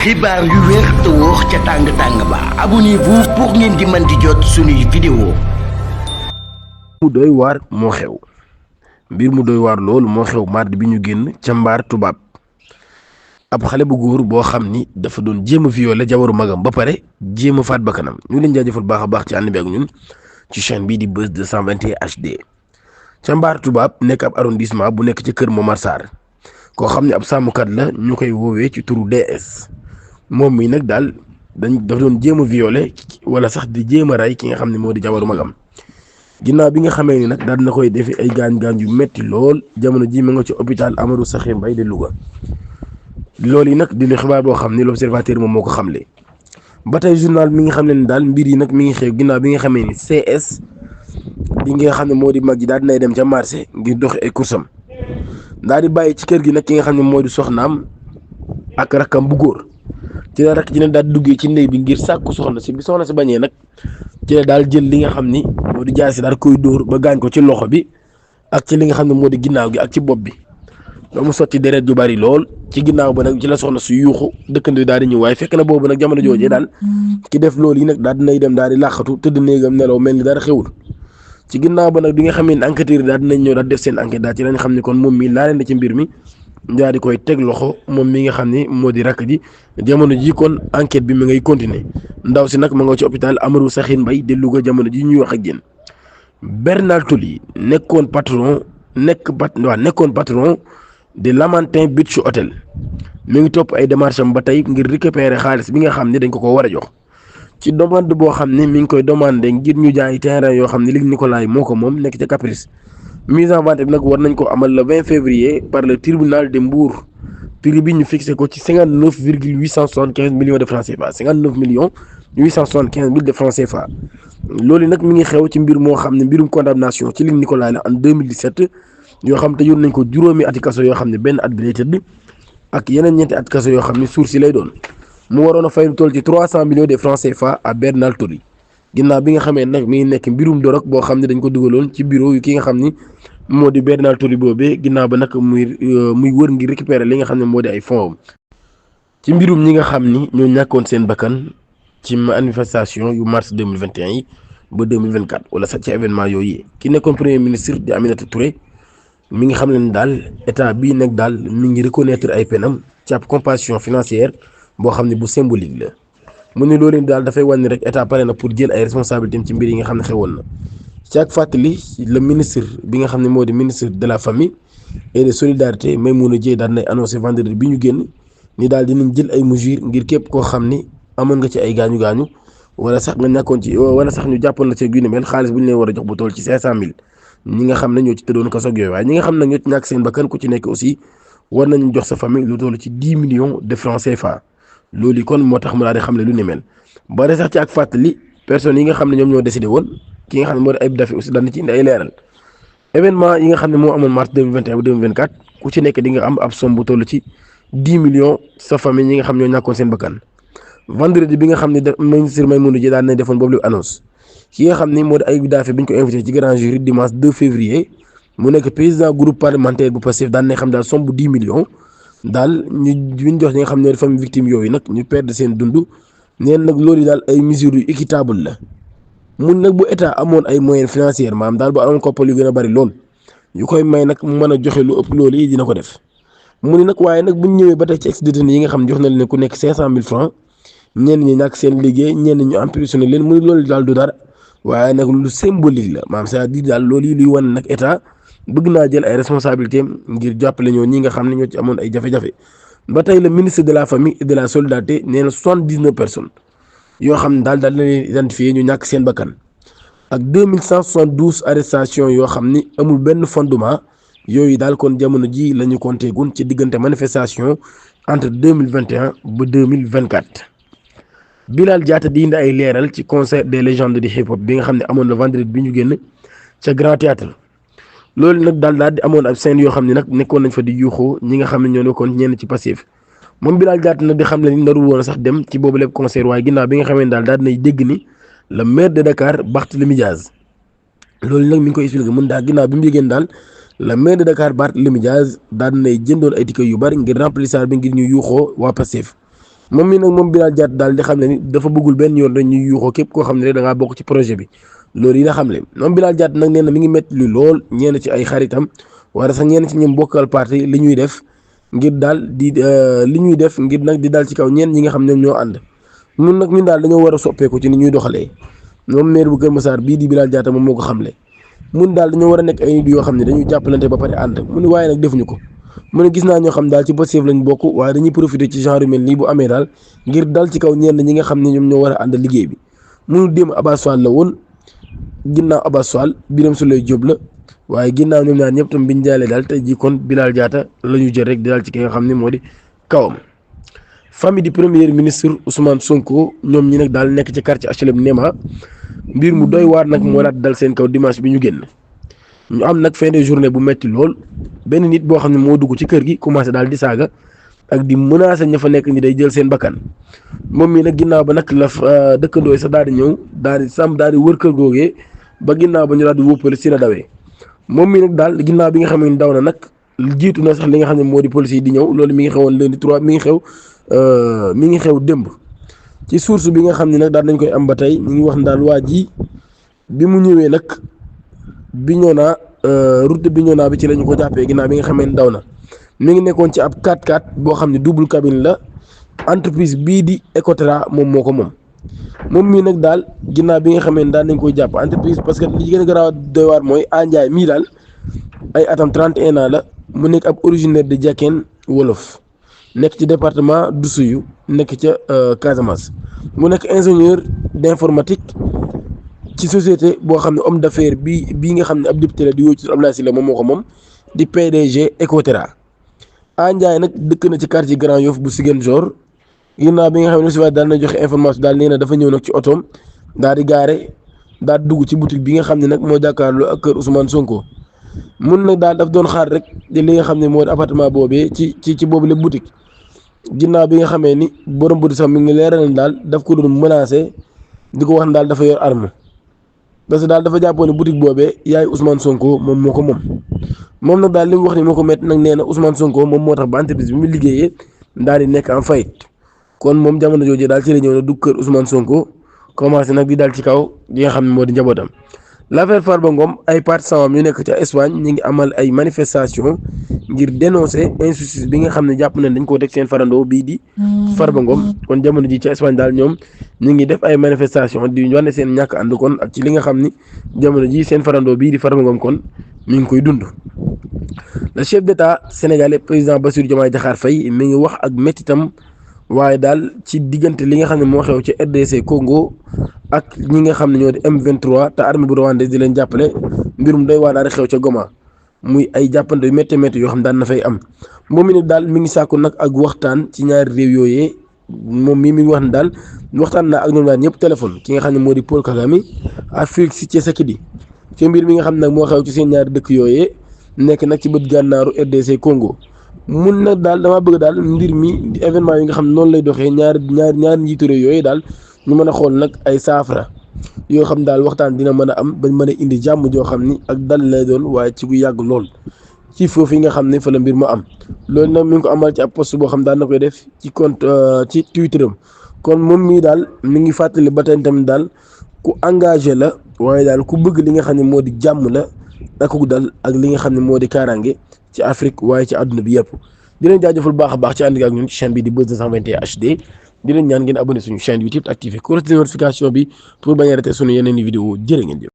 xibaar yu wér te wóor ca tàng-tàng ba abonnez-vous pour ngeen di mën di jot suñuy vidéo. mu doy waar moo xew mbir mu doy waar loolu moo xew mardi bi ñu génn ca mbaar tubaab ab xale bu góor boo xam ni dafa doon jéem a violer jabaru magam ba pare jéem a faat bakkanam ñu leen jaajëfal baax a baax ci ànd bi ak ñun ci chaîne bii di Buzz 221 HD ca mbaar tubaab nekk ab arrondissement bu nekk ci kër Momar Sarr koo xam ne ab sàmmkat la ñu koy woowee ci turu DS moom mi nag daal dafa doon jéem a violer wala sax di jéem a rey ki nga xam ne moo di jabaru magam ginnaaw bi nga xamee ni nag daal na koy defi ay gaañ-gaañ yu metti lool jamono ji ma nga ci hôpital Amadou Sakhir Mbaye de Louga loolu yi nag di xibaar boo xam ni l'observateur moom moo ko xamle ba tey journal mi nga xam ne ni daal mbir yi nag mi ngi xew ginnaaw bi nga xamee ni CS bi nga xam ne moo di mag ji daal dinay dem ca marché ngir doxi ay kursam daal di bàyyi ci kër gi nag ki nga xam ne moo di soxnaam ak rakkam bu góor ci la rakk ji nag daal di duggee ci ndey bi ngir sàkku soxna si bi soxna si bañee nag ci la daal jël li nga xam ni moo di jaasi daal koy dóor ba gaañ ko ci loxo bi ak ci li nga xam ne moo di ginnaaw gi ak ci bopp bi ba mu sotti deret ju bari lool ci ginnaaw ba nag ci la soxna su yuuxu dëkkandoo daal di ñëw waaye fekk na boobu nag jamono joojee daal ki def loolu yi nag daal dinay dem daal di làqatu tëdd néegam nelaw mel ni dara xewul ci ginnaaw ba nag bi nga xamee ne enquêteurs yi daal dinañ ñëw daal def seen enquête daal ci lañ xam ne kon moom mii laa leen ci mbir mi daal di koy teg loxo moom mi nga xam ne moo di rakk ji jamono ji kon enquête bi mi ngay continuer ndaw si nag ma nga ci hôpital Amadou Sakhir Mbaye de Louga jamono ji ñuy wax ak yéen Bernard Tulli nekkoon patron de Lamantin Beach Hotel mi ngi topp ay démarches am ba tey ngir récupérer xaalis bi nga xam ne dañ ko war a jox ci demande boo xam ne mi ngi koy demandé ngir ñu jaay terrain yoo xam ne Luc Nicolaï moo ko moom nekk ca Caprice mise en vente bi nag war nañ ko amal le 20 février par le tribunal de Mbour prix bi ñu fixé ko ci 59,875 millions de francs CFA 59,875 de francs CFA loolu nag mi ngi xew ci mbir moo xam ne mbirum condamnation ci Luc Nicolaï la en 2017 yoo xam te yoon nañ ko juróomi ati kaso yoo xam ne benn at bi lay tëdd ak yeneen ñeenti at kaso yoo xam ne sursis lay doon mu waroon a fay lu toll ci 300 millions de francs CFA à Bernard Tulli ginnaaw bi nga xamee nag mi ngi nekk mbirum dorog boo xam ne dañ ko dugaloon ci bureau yu ki nga xam ni moo di Bernard Tulli boobee ginnaaw ba nag muy wër ngir récupérer li nga xam ne moo di ay fonds ci mbirum ñi nga xam ni ñoo ñàkkoon seen bakkan ci manifestation yu mars 2021 yi ba 2024 wala sax ci événement yooyu ki nekkoon premier ministre di Aminata Touré mi ngi xam ne daal état bii nag daal mi ngi reconnaître ay penam ci ab compensation financière boo xam ne bu symbolique la mu ne loolu daal dafay wane rek état pare na pour jël ay responsabilités ci mbir yi nga xam ne xewoon na ci ak fàttali le ministre bi nga xam ne moo di ministre de la famille et de solidarité Maïmouna Dièye daal nay annoncé vendredi bi ñu génn ni daal dinañ jël ay mesures ngir képp koo xam ni amoon nga ci ay gaañu wala sax nga ñàkkoon ci wala sax ñu jàppoon na ci gu ne mel xaalis bu ñu leen war a jox bu toll ci 500 000 ñi nga xam ne ñoo ci tëddoon kaso yooyu waaye ñi nga xam ne ñoo ci ñàkk seen bakkan ku ci nekk aussi war nañu jox sa famille lu toll ci 10 millions de francs CFA loolu kon moo tax mu daal di xam ne lu ne mel ba sax ci ak fàttali personnes yi nga xam ne ñoom ñoo décidé woon ki nga xam ne moo di Ayib Daffé aussi daan na ci indi ay leeral événement yi nga xam ne moo amoon mars 2021 ba 2024 ku ci nekk di nga am ab somme bu toll ci 10 millions sa famille ñi nga xam ñoo ñàkkoon seen bakkan vendredi bi nga xam ne ministre Maïmouna Dièye daan nañ defoon boobu la annonce ki nga xam ni moo di Ayib Daffé bi ñu ko invité ci grand jury dimanche 2 février mu nekk président groupe parlementaire bu Pastef daan nañ xam daal somme bu 10 millions daal ñu jox ñi nga xam ne famille victime yooyu nag ñu perdre seen dund neen nag loolu daal ay mesures yu équitable la mun nag bu état amoon ay moyens financiers maanaam daal bu amoon koppal yu gën a bari lool yu koy may nag mu mën a joxe lu ëpp loolu yi dina ko def mu ni nag waaye nag bu ñu ñëwee ba tey ci ex-détenu yi nga xam jox na leen ku nekk 500 000 francs ñenn ñi ñàkk seen liggéey ñenn ñu emprisonné leen mu ni loolu daal du dara waaye nag lu symbolique la maanaam c'est-à-dire daal loolu yi luy wane nag état bëgg naa jël ay responsabilités ngir jàppale ñoo ñi nga xam ne ñoo ci amoon ay jafe-jafe ba tey le ministre de la famille et de la solidarité nee na 79 personnes yoo xam ne daal na leen identifié ñu ñàkk seen bakkan ak 2172 arrestations yoo xam ni amul benn fondement yooyu daal kon jamono ji la ñu compté gun ci diggante manifestation entre 2021 ba 2024. Bilal Diatta di indi ay leeral ci concert des légendes du hip hop bi nga xam ne amoon na vendredi bi ñu génn ca Grand Théâtre loolu nag daal di amoon ab scène yoo xam ne nag nekkoon nañ fa di yuuxoo ñi nga xam ne ñoo nekkoon ñenn ci Pastef moom Bilal Diatta nag di xam ne ni narul woon sax dem ci boobu lépp concert waaye ginnaaw bi nga xam ne daal dinay dégg ni le maire de Dakar Barthélémy Diaz loolu nag mi ngi koy expliqué mun daal ginnaaw bi mu yëgeen daal le maire de Dakar Barthélémy Diaz daal dinay jëndoon ay ticket yu bari ngir remplissage bi ngir ñu yuuxoo waa Pastef moom mi nag moom Bilal Diatta daal di xam ne ni dafa bëggul benn yoon rek ñuy yuuxoo képp koo xam ne rek da ngaa bokk ci projet bi loolu yi la xam le moom Bilal Diatta nag nee na mi ngi métti lu lool ñeen ci ay xaritam wala sax ñeen ci ñoom bokkal parti li ñuy def ngir daal di li ñuy def ngir nag di daal ci kaw ñeen ñi nga xam ne ñoo ànd ñun daal dañoo war a soppeeku ci ni ñuy doxalee moom maire bu Kër Massar bii di Bilal Diatta moom moo ko xamle mun daal dañoo war a nekk ay nit yoo xam ne dañuy jàppalante ba pare ànd mu ne waaye nag defuñu ko mu ne gis naa ñoo xam daal ci Pastef lañ bokk waaye dañuy profité ci genre yu mel nii bu amee daal ngir dal ci kaw ñenn ñi nga xam ne ñoom ñoo war a ànd liggéey bi munu démb Abass Fall la woon ginnaaw Abass Fall Birame Souleye Diop la waaye ginnaaw ñoom ñaar ñëpp tam biñ jaalee daal tey jii kon Bilal Diatta la ñu jël rek di daal ci ki nga xam ne moo di kawam. famille du premier ministre Ousmane Sonko ñoom ñi nag daal nekk ci quartier HLM Néma mbir mu doy waar nag moo daal dal seen kaw dimanche bi ñu génn ñu am nag fin de journée bu metti lool benn nit boo xam ne moo dugg ci kër gi commencé daal di saaga ak di menacer ña fa nekk ñi day jël seen bakkan moom mii nag ginnaaw ba nag la dëkkandoo yi sax daal di ñëw daal di wër kër googee ba ginnaaw ba ñu daal di woo police ci la dawee moom mii nag daal ginnaaw bi nga xam ne daw na nag jiitu na sax li nga xam ne moo di police yi di ñëw loolu mi ngi xewoon lundi 3 mi ngi xew démb ci source bi nga xam ne nag daal nañ koy am ba tey ñu ngi wax ne daal waa ji bi mu ñëwee nag Bignona route Bignona bi ci la ñu ko jàppee ginnaaw bi nga xamee ne daw na mi ngi nekkoon ci ab 4x4 boo xam ne double cabine la entreprise bii di Ecotra moom moo ko moom mii nag daal ginnaaw bi nga xamee ne daal nañ koy jàpp entreprise parce que li gën a garaaw doy waar mooy Andiaye mii daal ay atam 31 ans la mu nekk ab originaire de Diakène Wolof nekk ci département d'Oussouye nekk ca Casamance mu nekk ingénieur d'informatique ci société boo xam ne homme d'affaires bii nga xam ne ab député la di wóor ci Abdoulaye Sylla moom moo ko moom di PDG Ecotra. Andiaye nag dëkk na ci quartier Grand Yoff bu Ziguinchor ginnaaw bi nga xam ne si waay daal na joxe information daal nee na dafa ñëw nag ci otoom daal di gaare daal dugg ci boutique bi nga xam ne nag moo jàkkaarloo ak kër Ousmane Sonko mun nag daal daf doon xaar rek li nga xam ne moo di appartement boobee ci boobu la boutique ginnaaw bi nga xamee ni borom boutique sax mi ngi leeral ne daal daf ko doon menacé di ko wax ne daal dafa yor arme parce que daal dafa jàppoon ne boutique boobee yaay Ousmane Sonko moom moo ko moom nag daal li mu wax ni moo ko métti nag nee na Ousmane Sonko moom moo tax ba entreprise bi mu liggéeyee daal di nekk en faillite kon moom jamono jooju daal ci la ñëw na dugg kër Ousmane Sonko commencé nag di daal ci kaw di nga xam ne moo di njabootam. L'affaire Farba Ngom ay partisans am yu nekk ca Espagne ñu ngi amal ay manifestation ngir dénoncer injustice bi nga xam ne jàpp nañ dañ koo teg seen farandoo bii di Farba Ngom kon jamono ji ca Espagne daal ñoom ñu ngi def ay manifestation di wane seen ñàkk ànd kon ak ci li nga xam ni jamono ji seen farandoo bii di Farba Ngom kon mi ngi koy dund. Le chef d'État sénégalais président Bassirou Diomaye Diakhar Faye mi ngi wax ak méttitam waaye daal ci diggante li nga xam ne moo xew ci RDC Congo ak ñi nga xam ne ñoo di M23 te armée bu Rwanda di leen jàppale mbirum doy waa daal di xew ca Goma muy ay jàppante yu métti yoo xam daan na fay am moom mi ne daal mi ngi sàkku nag ak waxtaan ci ñaari réew yooyee moom mi ngi wax ne daal waxtaan naa ak ñoom daal ñëpp téléphone ki nga xam ne moo di Paul Kagame ak Félix Tshisekedi ci mbir mi nga xam ne nag moo xew ci seen ñaari dëkk yooyee nekk nag ci bët gànnaaru RDC Congo mun nag daal dama bëgg daal mbir mi di événement yi nga xam ne noonu lay doxee ñaari njiitu réew yooyu daal ñu mën a xool nag ay saafara yoo xam daal waxtaan dina mën a am bañ mën a indi jàmm joo xam ni ak dal lay doon waaye ci gu yàgg lool ci foofu yi nga xam ne fa la mbir ma am loolu nag mi ngi ko amal ci ab post boo xam daan na koy def ci compte ci Twitter am kon moom mii daal mi ngi fàttali ba tey tamit daal ku engagé la waaye daal ku bëgg li nga xam ne moo di jàmm la ak dal ak li nga xam ne moo di kaaraange ci Afrique waaye ci àdduna bi yëpp di leen jaajëfal baax a baax ci ànd gi ak ñun ci chaîne bi di Buzz 221 HD di leen ñaan ngeen abonné suñu chaîne YouTube activé cloche de notification bi pour bañ a rater suñu yeneen i vidéo jërë ngeen jëf